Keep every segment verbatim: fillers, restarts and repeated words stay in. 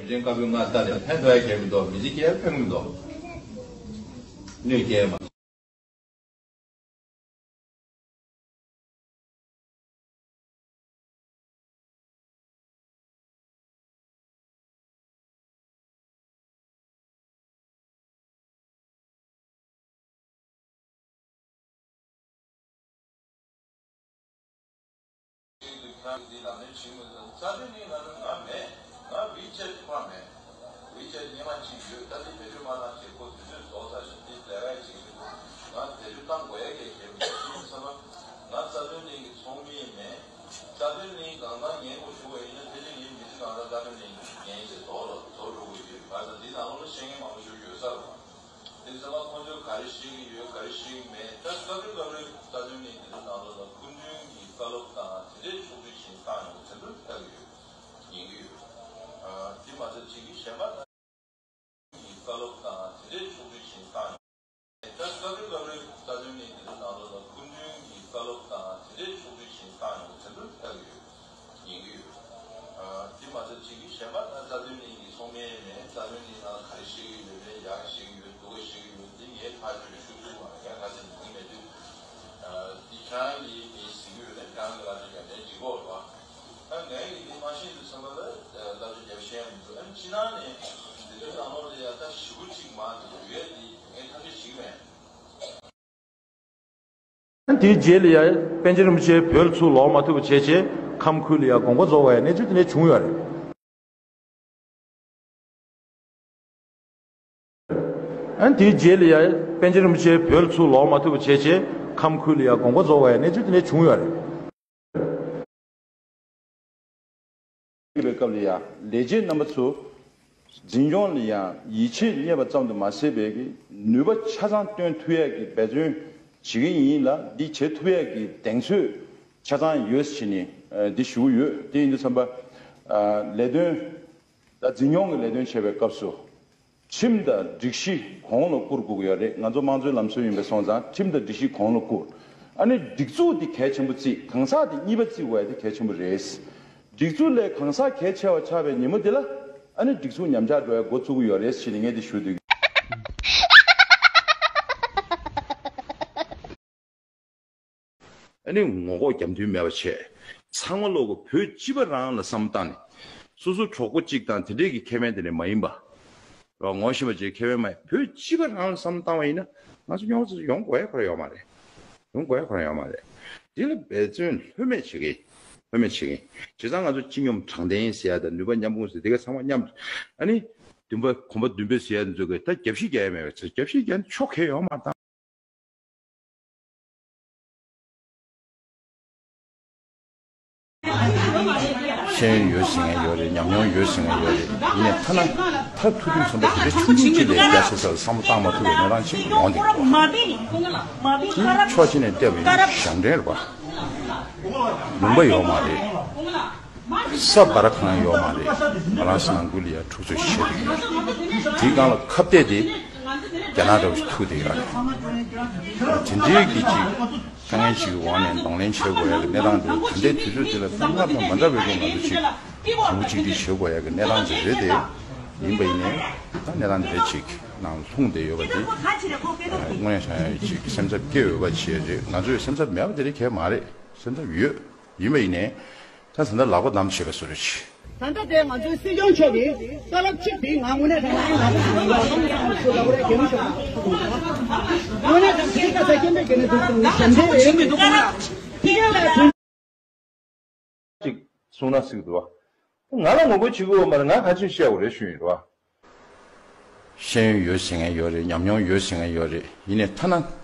ཅན་བཀའ་པོད་ལྔ་ལྟ་ནས་ཕན་ཐོགས་ཡ་གལ་མི་འདུག་མི་ཚེ་སྐྱེལ་ཕན་གི་མི་འདུག་གནོད་སྐྱེལ་མ། ཁྱེད་ཀྱིས་འདི་ལམ་ལྷོང་བྱེད་མི་ཐུབ། རྩ་དོན་ནི་ང་ལ་ང་མེད། ང་ཝི་ཆེད་ཁོ་མེད། ཝི་ཆེད་སྔོན་མ་གཅིག་ཡོད། ད་འདི་བེད་སྤྱོད་མ་བཏང་བྱས་ཁོ་དུས་ཚོད་རྫོགས་ཚར་ཞིང་འདི་ལས་ཀ་བྱེད་ཀྱི་འདུག་ང་བེད་སྤྱོད་བཏང་དགོས་ཡ་གལ་ཆེན་པོ་ཞིག་ཡིན་བསམ་པ། ང་རྩ་དོན་གླིང་གི་ཚོགས་མི་མེད། རྩ་དོན་གླིང་གང་ལྟར་ཉན་དགོས་ཞུ་བ་ཡིན་ན་ཕལ་ཆེར་ངའི་མི་ཚེ་གང་ལྟར་རྩ་དོན་གླིང་གི་འགན་ཞིག་རྫོགས་ལ་རྫོགས་འགྲོ་དགོས་ཀྱི་ཡོད། གང་ལྟར་འདི་ནང་ལོགས་ལ་བཤད་མཁན་མང་པོ་ཞིག་ཡོད་ས་རེད་པ། དེ་ཚང་མ་ཁོང་ཚོས་ག་རེ་བཤད་ཀྱི་ཡོད་ག་རེ་བཤད་ཀྱི་མེད། ད་སྐབས་རེ་སྐབས་རེ་རྩ་དོན་གླིང་དེ་ཚོའི་ནང་ལོགས་ལ་སྐུ་མདུན་གྱི་བཀའ་སློབ་དང་དེ་འདྲའི་ཕྱོགས་སྒྲིག་བྱས་བཏང་ཡོང་དེ་ཚོ་ལྟ་གི་ཡོད། ཉན་གི་ཡོད། ཨ་དེ་མ་ཟད་གཅིག་གིས་གཞན་པ་ལ་གི་བཀའ་སློབ་དང་དེ་འདྲའི་ཕྱོགས་སྒྲིག་བྱས་བཏང་ཡོང་། ད་སྐབས་རེ་སྐབས་རེ་རྩ་དོན་གླིང་དེ་ཚོའི་ནང་ལོགས་ལ་སྐུ་མདུན་གྱི་བཀའ་སློབ་དང་དེ་འདྲའི་ཕྱོགས་སྒྲིག་བྱས་བཏང་ཡོང་དེ་ཚོ་ལྟ་གི་ཡོད། ཉན་གྱི་ཡོད། ཨ་དེ་མ་ཟད་གཅིག་གིས་གཞན་པ་ད་རྩ་དོན་གླིང་གི་ཚོགས་མི་མེད། རྩ་དོན་གླིང་ནང་ག་རེ་བཤད་ཀྱི་ཡོད་མེད། ཡག་བཤད་ཀྱི་ཡོད་སྡུག་ག་བཤད་ཀྱི་ཡོད་འདི་ངས་ཐག་ཆོད་ནས་ཤོད་ཐུབ་མ་རེད། ཡང་ག་ཚོད་ཉན་གྱི་མེད་དུས། ཨ་འདི་ཁྱེད་རང་གིས་ངས་ཟིན་གྱི་ཡོད་ན་ཁྱེད་རང་གིས་ལབ་ཆོག་ཀྱང་ལན་འཇིགས་པོ་རེད་པ། ད་ངས་ཀྱིས་འདི་མ་ཤེས་དུས་ཚང་མ་ལ་ལབ་ཆོག་རྒྱབ་ཤེས་ཡང་མི་འདུག་ཨ་ནི་ཕྱི་ནང་ནས་འདི་ཚོའི་ནང་ལོགས་ལ་ཡང་ད་ཞེ་པོ་གཅིག་མང་འདུག་ཡོད་ཡ་འདི་ངས་ཐག་ཆོད་ཞིག་མེད། དེའི་རྗེས་ལ་ཡང་པཎ་ཆེན་རིན་པོ་ཆེ་བོད་ལ་ཚུར་ལོག་མ་ཐུབ་པ་བྱས་རྗེས་ཁམས་ཁུལ་ལ་ཡང་དགོངས་པ་རྫོགས་པ་ཡང་གནས་ཚུལ་དེ་འདྲ་བྱུང་ཡོད་རེད། ཨ་ནི་དེའི་རྗེས་ལ་ཡང་པཎ་ཆེན་རིན་པོ་ཆེ་བོད་ལ་ཚུར་ལོག་མ་ཐུབ་པ་བྱས་རྗེས་ཁམས་ཁུལ་ལ་ཡང་དགོངས་པ་རྫོགས་པ་ཡང་གནས་ཚུལ་དེ་འདྲ་བྱུང་ཡོད་རེད། པའི་སྐབས་ལ་ཡང་ལས་བྱེད་རྣམ་པ་ཚོ་འཛིན་སྐྱོང་ལ་ཡང་ཡིད་ཆེས་རྙེད་པ་ཙམ་དུ་མ་ཟད་པའི་གི་ནུས་པ་ཆ་ཚང་བཏོན་ཐུབ་ཡས་ཀྱི་འབད་བརྩོན་བྱེད་ཀྱི་ཡིན་ལ། འདི་བྱེད་ཐུབ་ཡས་ཀྱི་གདེང་ཚོད་ཆ་ཚང་ཡོད་ཟེར་ནས་འདི་ཞུ་གི་ཡོད། དེ་ཡིན་དུས་ཙམ་པ་ལས་དོན་ད་འཛིན་སྐྱོང་གི་ལས་དོན་བྱེད་པའི་སྐབས་སུ། ཁྲིམས་དང་སྒྲིག་གཞི་གོང་ལ་བཀུར་དགོས་ཀྱི་ཡོད་རེད། ང་ཚོ་དམངས་གཙོའི་ལམ་སྲོལ་ཡིན་པ་སོང་ཙང་ཁྲིམས་དང་སྒྲིག་གཞི་གོང་ལ་བཀུར། ཨ་ནི་སྒྲིག་འཛུགས་འདི་གལ་ཆེན་པོ་བརྩི། གང་ཟག་འདི་གཉིས་པ་བརྩི་དགོས་ཡ་འདི་གལ་ཆེན་པོ་རེད། སྒྲིག་འཛུགས་ལས་གང་ཟག་གལ་ཆེ་བ་ཆགས་པའི་ཉིན་མོ་འདི་ལ་ཨ་ནི་སྒྲིག་འཛུགས་ཉམས་ཆག་འགྲོ་ཡ་འགོ་བཙུགས་ཀྱི་ཡོད་རེད་ཟེར་ནས་ངས་འདི་ཞུ་འདོད། ཨ་ནི་ངོ་ལྐོག་རྒྱབ་མདུན་མེད་པ་བྱས། ཚང་མ་ལོག་གི་བོད་སྤྱི་པ་རང་ལ་བསམ་བློ་བཏང་ནས། སོ་སོ་གྲོགས་པོ་གཅིག་དང་དེ་འདྲས་ཀྱི་ཁེ་ཕན་དེ་འདྲས་མ་ཡིན་པ། རོ་ངོ་ཤེས་པ་ཅིག་ཁེ་ཕན་མ་ཡིན། བོད་སྤྱི་པ་རང་ལ་བསམ་བློ་བཏང་བ་ཡིན་ན་ང་ཚོ་ཡོང་ཡོང་དགོས་ཡ་ཁོ་རང་ཡོད་མ་རེད། ཡོང་དགོས་ཡ་ཁོ་རང་ཡོད་མ་རེད། དེ་ལ་འབད་བརྩོན་ལྷོད་མེད་བྱེད་ཀྱི་ཡིན། ལྷོད་མེད་བྱེད་ཀྱི་ཡིན། བྱས་ཙང་ང་ཚོ་སྤྱི་སྙོམས་དྲང་བདེན་ཟེར་ཡ་དང་ནུས་པ་མཉམ་སྤུངས་ཟེར་དེ་ག་ཚང་མ་མཉམ་དུ་ཨ་ནི་བདུན་པ་གོམ་པ་བདུན་པ་ཟེར་ཡ་འདི་ཚོ་གི་ད་རྒྱབ་བཤིག་རྒྱག་ཡ་མེད་པ་ཚོ་རྒྱབ་བཤིག་རྒྱག་ན་ཆོ་གས་ཡོད་མ་རེད་ད། ཤེས་ཡོན་ཡོད་ཟེར་མཁན་ཡོད་རེད། ཉམས་མྱོང་ཡོད་ཟེར་མཁན་ཡོད་རེད། ཡིན་ནའི་ཐ་ན་མཐར་ཐུག་དུས་ཙམ་པ་དེ་འདྲའི་ཆུང་ཆུང་ཅིག་ལས་རྒྱ་ཆེ་སར་བསམ་བློ་བཏང་མ་ཐུབ་པའི་གནས་སྟངས་ཅིག་ཡོང་བསྡད་འདུག་དེ་ཕྱོགས་གཅིག་ནས་བལྟས་པ་ཡིན་ན་ཞབས་འདྲེན་རེད་པ། ལུང་པ་ཡོད་མ་རེད། ས་འབར་ཁང་ཡོད་མ་རེད། ང་རང་ཚོ་ནང་ཁུལ་ལ་ཡ་འཁྲུག་རྩོད་བྱེད་བསྡད་ཡོད་རེད། དེའི་སྒང་ལ་ཁ་གཏད་དེ་རྒྱ་ནག་འདྲ་བོ་ཞིག་ཐུག་བསྡད་ཡོད་རེད། དེ་འདྲའི་གི་ཅིག་དཀའ་ངལ་ཅིག་གི་འོག་ནས་གདོང་ལེན་བྱེད་དགོས་ཡ་གི་གནས་སྟངས་འདུག་ད་ལྟའི་དུས་ཚོད་འདི་ལ་ད་སྔར་དང་མ་འདྲ་བའི་སྒོ་ང་ཚོ་ཅིག་གོང་བུ་གཅིག་སྒྲིལ་བྱེད་དགོས་ཡ་གི་གནས་སྟངས་ཅིག་རེད་དེ། ཡིན་པ་ཡིན་ནའི་ད་གནས་སྟངས་འདི་འདྲ་ཅིག་ནང་ལྷུང་བསྡད་ཡོད་པ་འདི་དངོས་གནས་བྱུང་ཡ་ཅིག་སེམས་འཚབ་སྐྱེ་འོས་པ་ཅིག་རེད། ང་ཚོས་སེམས་འཚབ་མེད་པ་དེ་རིགས་གང་ཡང་མ་རེད། སེམས་འཚབ་ཡོད། ཡིན་པ་ཡིན་ནའི། ད་ད་ལྟ་ལག་པ་བསྡམས་བྱས་པའི་བཟོ་འདྲ་ཅིག་ད་ལྟ་དེ་ང་ཚོའི་སྲིད་སྐྱོང་མཆོག་གིས་བཀའ་སློབ་གཅིག་དེ་ང་དངོས་གནས་དྲང་གནས་ལག་པ་བསྡམས་ནས་ལག་པ་བསྡམས་ནས་ཞུ་ལབ་རེད། རྒྱལ་བ་མཆོག་དངོས་གནས་དྲང་གནས་བཀའ་ཚ་སྐྱེན་པའི་སྐྱེ་གནས་འདུག་ཙང་ཞབས་འདྲེན་རེད། ཕི་རྒྱལ་ལ་དྲང་གཅིག་གསུང་ན་སྲིད་འདུག་བ། ང་ལ་ངོ་རྒོལ་བྱེད་དགོས་པ་མ་རེད། ང་ག་ཚོད་བཤད་དགོས་རེད་ཞུ་ཡིན་རེད་བ། ཤེས་ཡོན་ཡོད་ཟེར་མཁན་ཡོད་རེད། ཉམས་མྱོང་ཡོད་ཟེར་མཁན་ཡོད་རེད། ཡིན་ནའི་ཐ་ན་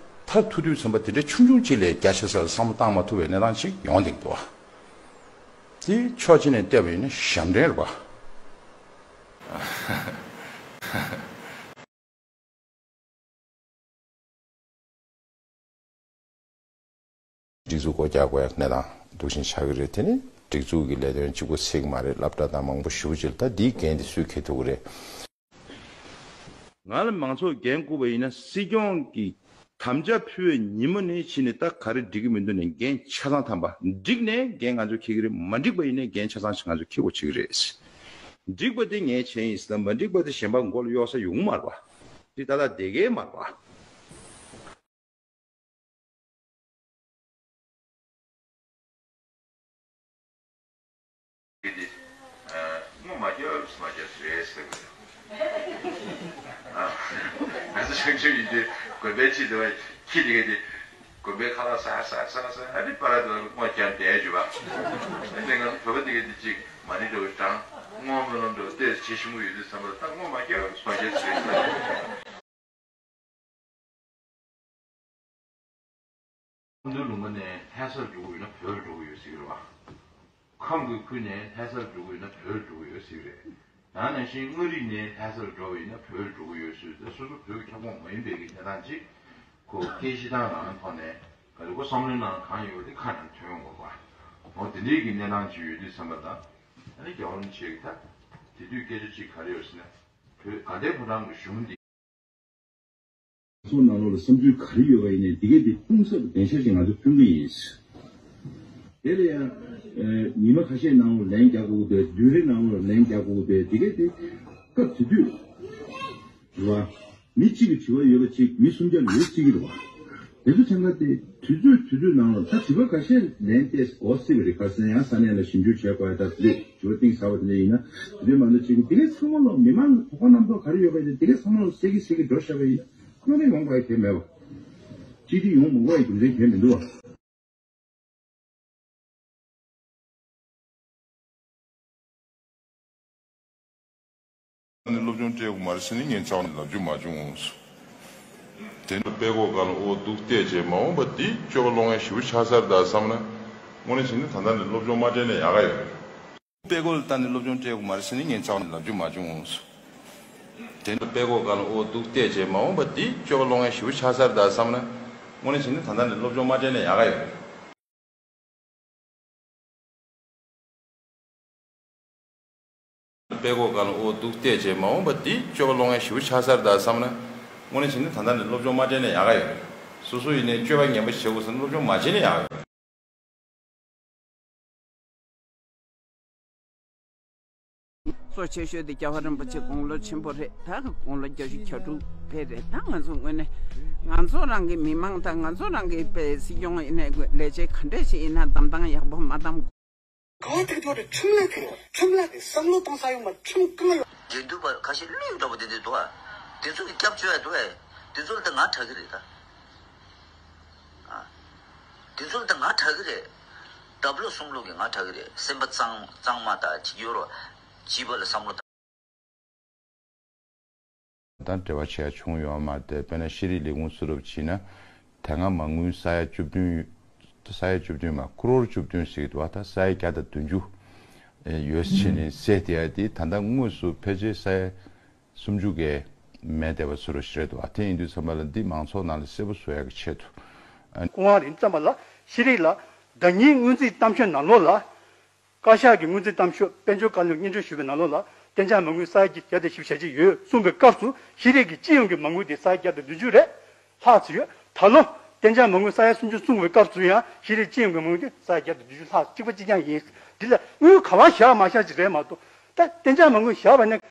མཐར་ཐུག་དུས་ཙམ་པ་དེ་འདྲའི་ཆུང་ཆུང་ཅིག་ལས་རྒྱ་ཆེ་སར་བསམ་བློ་བཏང་མ་ཐུབ་པའི་གནས་སྟངས་ཅིག་ཡོང་བསྡད་འདུག་བ། དེ་ཕྱོགས་གཅིག་ནས་བལྟས་པ་ཡིན་ན་ཞབས་འདྲེན་རེད་བ། སྒྲིག་འཛུགས་སྒོ་རྒྱག་དགོས་ཡ་གནས་སྟངས་འདུག་བཞིན་ཆགས་ཀྱི་རེད། དེ་ནི་སྒྲིག་འཛུགས་ཀྱི་ལས་དོན་གཅིག་པོ་ཚིག་མ་རེད། སློབ་གྲྭ་དང་མང་པོ་ཞེ་པོ་ཅིག་ལ་ད་འདིའི་འགན་དེ་སུས་འཁྱེར་ཐུབ་ཀྱི་རེད། ང་ལ་མང་ཚོགས་འགན་བསྐུར་བ་ཡིན་ན་སྲིད་སྐྱོང་གི་དམ་བཅའ་ཕུལ་བའི་ཉིན་མོ་ནས་ཕྱིན་ནས་ད་ག་རེ་འགྲིག་གི་མི་འདུག་ནས་འགན་ཆ་ཚང་ཐམ་པ་འགྲིག་ནས་འགན་ང་ཚོས་འཁྱེར་གྱི་རེད། མ་འགྲིག་པ་ཡིན་ནའི་འགན་ཆ་ཚང་ཞིག་ང་ཚོས་འཁྱེར་དགོས་བྱེད་ཀྱི་རེད། འགྲིག་པ་དེ་ངས་བྱས་ཡིན་ཟེར་ན་མ་འགྲིག་པ་དེ་གཞན་པ་མགོ་ལ་གཡོག་ས་ཡོང་མ་རེད་པ། དེ་ཏག་ཏག་བསྡད་ཀྱི་མ་རེད་པ། སྔོན་མ་རྒྱབ་མ་རྒྱབ་རེད་ཟེར་གི་རེད། ང་ཚོ་ཆུང་ཆུང་ཡིན་དུས་དགོན་པའི་ཕྱི་དུ་ཁྱི་དེ་ག་དེ་དགོན་པའི་ཁ་ལག་ཟ་ཟ་ཟ་ཟ་ཨ་ནི་པ་ར་དུ་སྔོ་རྒྱབ་བསྡད་ཡོད་པ། ཨ་ནི་ང་ཚོ་བོད་པ་དེ་ག་དེ་ཅིག་མ་ཎི་འདྲ་བོ་བགྲང་སྔོ་སྨོན་ལམ་འདྲ་བོ་བལྟས་བྱེད་ཤི་མོ་ཡོད་དུས་བསམ་པ་ད་སྔོན་མ་རྒྱབ་མ་རྒྱབ་ཟེར་གི་རེད། ཁམས་འདུལ་ལུང་པ་ནས་ལྷ་སར་འགྲོ་དགོས་ན་བོད་འགྲོ་དགོས་ཡོད་ཟེར་གྱི་རེད་བ། ཁམས་ཀྱི་ཁུལ་ནས་ལྷ་སར་འགྲོ་དགོས་ན་བོད་འགྲོ་དགོས་ཡོད་ཟེར་གྱི་རེད། ཡང་ན་ཤིང་མངའ་རིས་ནས་ལྷ་སར་འགྲོ་བ་ཡིན་ན་བོད་འགྲོ་དགོས་ཡོད་ཟེར་ཏེ་སོ་སོ་བོད་ཀྱི་ཁྱབ་ཁོངས་མ་ཡིན་པའི་གི་གནས་སྟངས་ཅིག་ཁོ་སྐད་ཆ་བཏང་ནང་ཐོག་ནས་ག་ལ་ཁོ་བསམ་བློའི་ནང་གང་ཡོད་དེ་ཁ་ནང་ཐོན་ཡོང་དགོས་པ། འོ་དེ་འདྲའི་གི་གནས་སྟངས་ཅིག་ཡོད་དུས་བསམ་པ་དང་ཨ་ནི་རྒྱལ་བ་རིན་པོ་ཆེ་གི་ད་དེ་དུས་སྐད་ཆ་ཅིག་ག་རེ་ཡོད་ཟེར་ན་བོད་དགའ་ལྡན་ཕོ་བྲང་གི་གཞུང་འདི། ཚོགས་ནང་ལོགས་ལ་བསམ་ཚུལ་ག་རེ་ཡོད་པ་ཡིན་ནའི་འདི་གས་འདི་སྤུངས་ས་གི་བདེན་ཤ་ཞིག་ང་ཚོ་སྟོན་གི་ཡིན། དེ་ལ་ཡང་ཉི་མ་ཁ་ཤས་ནང་ལོགས་ལན་རྒྱག་དགོས་ཀྱི་འདུག་བདུན་རེ་ནང་ལོགས་ལན་རྒྱག་དགོས་ཀྱི་འདུག་འདི་གས་འདི་སྐབས་དེ་དུས་རེད་བ། མི་གཅིག་གི་དྲི་བ་ཡོད་པ་གཅིག་མི་སུམ་བརྒྱ་ལོས་གཅིག་གི་རེད་བ། དེ་ཚོ་ཚན་ཁ་དེ་དུས་ཚོད་དུས་ཚོད་ནང་ལ་ད་དྲི་བ་ཁ་ཤས་ལན་ཏེས་འོ་སྲིད་པ་རེད། ཁ་སང་ཡང་ས་གནས་ལ་ཞིབ་འཇུག་བྱས་དགོས་ཡ་ད་དེ་དུས་དྲི་བ་གཏིང་ཟབ་པ་དེ་འདྲ་ཡིན་ན་དེ་དུས་མ་གཏོགས་གཅིག་གི་དེ་གས་ཚང་མ་ལོ་མི་མང་གི་དོ་ཁ་རྣམ་རྟོག་ག་རེ་ཡོད་པ་ཡིན་ན་དེ་གས་ཚང་མ་ལོ་སེ་གི་སེ་གི་འགྲོ་བཞག་པ་ཡིན་ན་བློ་མི་ཡོང་དགོས་ཡ་གལ་མེད་པ། སྤྱི་འཐུས་ཡོང་མི་དགོས་ཡ་རྒྱུ་མཚན་གལ་མི་འདུག་བ། ནི་སློབ་སྦྱོང་སྤྲད་དགོས་མ་རེད་ཟེར་ནས་ངས་རྩ་བ་ནས་ལབ་རྒྱུ་མ་བྱུང་། དེ་ནི་དཔྲལ་ཀོར་སྒང་ལ་ཨོ་འདུག་བལྟས་བྱས་མ་འོངས་པ་འདི་སྤྱོད་པ་ལོག་མཁན་ཞེ་པོ་ཆགས་ས་རེད་ད་བསམ་ན་དངོས་གནས་བྱས་ན་ད་ལྟ་ནས་སློབ་སྦྱོང་མ་སྤྲད་ན་ཡག་ག་ཡོད་རེད། དཔྲལ་ཀོར་ལ་ལྟ་ནས་སློབ་སྦྱོང་སྤྲད་དགོས་མ་རེད་ཟེར་ནས་ངས་རྩ་བ་ནས་ལབ་རྒྱུ་མ་བྱུང་། དེ་ནི་དཔྲལ་ཀོར་སྒང་ལ་ཨོ་འདུག་བལྟས་བྱས་མ་འོངས་པ་འདི་སྤྱོད་པ་ལོག་མཁན་ཞེ་པོ་ཆགས་ས་རེད་ད་བསམ་ན་དངོས་གནས་བྱས་ན་ད་ལྟ་ནས་སློབ་སྦྱོང་མ་སྤྲད་ན་ཡག་ག་ཡོད་རེད། དཔྲལ་ཀོར་སྒང་ལ་ཨོ་འདུག་བལྟས་བྱས་མ་འོངས་པ་འདི་སྤྱོད་པ་ལོག་མཁན་ཞེ་པོ་ཆགས་ས་རེད་ད་བསམ་ན་དངོས་གནས་བྱས་ན་ད་ལྟ་ནས་སློབ་སྦྱོང་མ་སྤྲད་ན་ཡག་ག་ཡོད་རེད། སོ་སོ་ཡིན་ནའི་སྤྱོད་པ་ངན་པ་བྱེད་དགོས་ཟེར་ན་སློབ་སྦྱོང་མ་བྱས་ན་ཡག་ག་ཡོད་རེད། གཙོ་ཆེ་ཤོས་དེ་རྒྱལ་བ་རིན་པོ་ཆེ་དགུང་ལོ་ཆེན་པོ་རེད། ད་དགུང་ལོ་བརྒྱད་ཅུ་གྱ་དྲུག་དཔེ་རེད། ད་ང་ཚོ་དངོས་གནས་ང་ཚོ་རང་གི་མི་མང་དང་ང་ཚོ་རང་གི་དཔེ་སྲིད་སྐྱོང་ཡིན་ནའི་ལས་བྱེད་ག་འདྲས་ཞིག་ཡིན་ན་གདམ་སྟངས་ཡག་པོ་མ་གདམ། ག་ཐུག་ཐོག་ཏུ་ཁྲིམས་ལ་ཐུག་ཁྲིམས་ལ་ཐུག་བསམ་བློ་གཏོང་ས་ཡོང་མ་ཁྲིམས་རྐང་ཡོད། དགེ་འདུན་པ་ཁ་ཤས་ཀླུ་ཡོད་འདྲ་པོ་དེ་འདྲ་འདུག་ཨ། དེ་ཚོ་གི་སྐྱབས་བཅོལ་ཡ་འདུག་ཨེ། དེ་ཚོ་ལ་ད་ང་དྲག་གི་རེད་ད། ཨ། དེ་ཚོ་ལ་ད་ང་དྲག་གི་རེད། འདབ་ལོ་གསུམ་ལོ་གི་ང་དྲག་གི་རེད། སེམས་པ་གཙང་གཙང་མ་དང་ཅིག་ཡོད་རོ། བྱིས་པ་ལ་བསམ་བློ་བཏང་། དང་འབྲེལ་བ་བྱས་བྱུང་ཡོད་མ་རེད། དཔེར་ན་ཤེས་རིག་ལས་ཁུངས་སུ་རུབ་བྱས་ན་དེ་སྔ་མ་དངུལ་ས་ཡ་བཅུ་བདུན་ས་ཡ་བཅུ་བདུན་མ་ཀྲོར་བཅུ་བདུན་ཟེར་གྱི་འདུག་བ། ད་ས་ཡ་བརྒྱ་དང་བདུན་ཅུ་ཡོད་ཕྱིན་ནས་ཟེར་དེ་ཡ་དེ་ད་ལྟ་དངོས་སུ་ཕལ་ཆེར་ས་ཡ་སུམ་ཅུ་གས་མེད་བསྡད་པ་ཚོ་རུ་ཞིག་རེད་འདུག་བ། དེ་ཡིན་དུས་ཙམ་པ་ལ་འདི་མང་ཚོགས་ནང་ལ་གསལ་པོ་བཟོ་ཡག་གི་ཆེད་དུ། སྐུ་དབང་རིང་ཙམ་པ་ལ་ཤེས་རིག་ལ་ཟླ་ཉིན་སྔོན་རྩིས་གཏམ་ཤོད་ནང་ལོགས་ལ། བཀའ་ཤག་གི་སྔོན་རྩིས་གཏམ་ཤོད་དཔལ་འབྱོར་བཀའ་བློན་སྙན་སྒྲོན་ཞུས་པའི་ནང་ལོགས་ལ་གཏན་འཇགས་མ་དངུལ་ས་ཡ་བརྒྱ་དང་བཞི་བཅུ་ཞེ་གཅིག་ཡོད་གསུངས་པའི་སྐབས་སུ་ཤེས་རིག་གི་སྤྱི་ཡོངས་ཀྱི་མ་དངུལ་དེ་ས་ཡ་བརྒྱ་དང་བདུན་ཅུ་རེད། ལྷག་ཙམ་ཡོད། ད་ལོ་གཏན་འཇགས་མ་དངུལ་ས་ཡ་སུམ་ཅུ་གསུངས་པའི་སྐབས་སུ་ཡང་ཤེས་རིག་སྤྱི་ཡོངས་ཀྱི་མ་དངུལ་དེ་ས་ཡ་བརྒྱ་དང་བདུན་ཅུ་ལྷག་གཅིག་པ་གཅིག་རྐྱང་ཡིན། འདི་ལ་དངུལ་ག་པར་བཞག་མ་བཞག་ཅིག་རེད་མ་གཏོགས་ད་གཏན་འཇགས་མ་དངུལ་བཞག་པ་ནས་